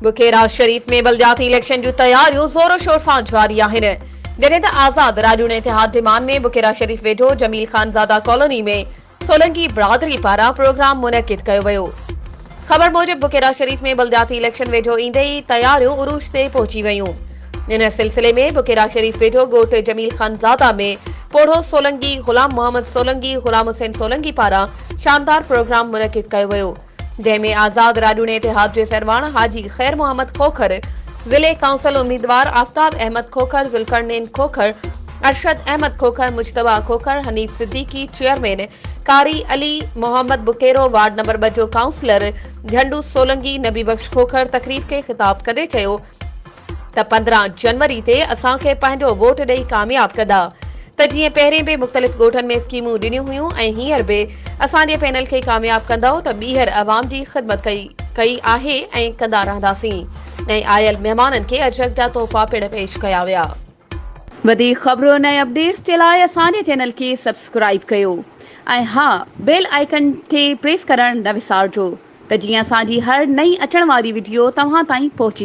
بڪيرا شريف ۾ بلدياتي اليڪشن جون تياريون زور و شور سان جاري آهن، جڏهن ته آزاد راڄوڻ اتحاد جي مان ۾ بڪيرا شريف ويجهو جميل خانزاده ڪالوني ۾ سولنگي برادري پاران پروگرام منعقد ڪيو ويو. خبر موجب بڪيرا شريف ۾ بلدياتي اليڪشن ويجهو ايندي ئي تياريون عروج تي پهچي ويون. ان سلسلي ۾ بڪيرا شريف ويجهو ڳوٺ جميل خانزاده ۾ پوڙهو سولنگي غلام محمد سولنگي غلام حسين سولنگي پاران شاندار پروگرام منعقد ڪيو ويو. جنهن ۾ آزاد راڄوڻي اتحاد جي سرواڻ حاجي خير محمد کوکر، ضلعي ڪائونسل اميدوار آفتاب احمد کوکر، ذوالقرنين کوکر، ارشد احمد کوکر، مجتبيٰ کوکر، حنيف صديقي، چيئرمين قاري علي محمد بڪيرو، وارڊ نمبر ٻه جو ڪائونسلر جهنڊو سولنگي، نبي بخش کوکر تقريب کي خطاب ڪندي چيو ته 15 جنوري تي اسان کي پنهنجو ووٽ ڏئي ڪامياب ڪندا ته جيئن پهرين به مختلف ڳوٺن ۾ اسڪيمون ڏنيون هيون ۽ هينئر به اسان جي پينل کي ڪامياب ڪندؤ ته ٻيهر عوام جي خدمت ڪئي ڪئي آهي ۽ ڪندا رهنداسين ۽ آيل مهمانن کي اجرڪ جا تحفا پڻ پيش ڪيا ويا. وڌيڪ خبرن ۽ اپڊيٽس جي لاء اسان جي چينل کي سبسڪرائيب ڪيو ۽ ها بيل آئيڪن کي پريس ڪرڻ نه وسارجو ته جيئن اسان جي هر نئين اچڻ واري وڊيو توهان تائين پهچي.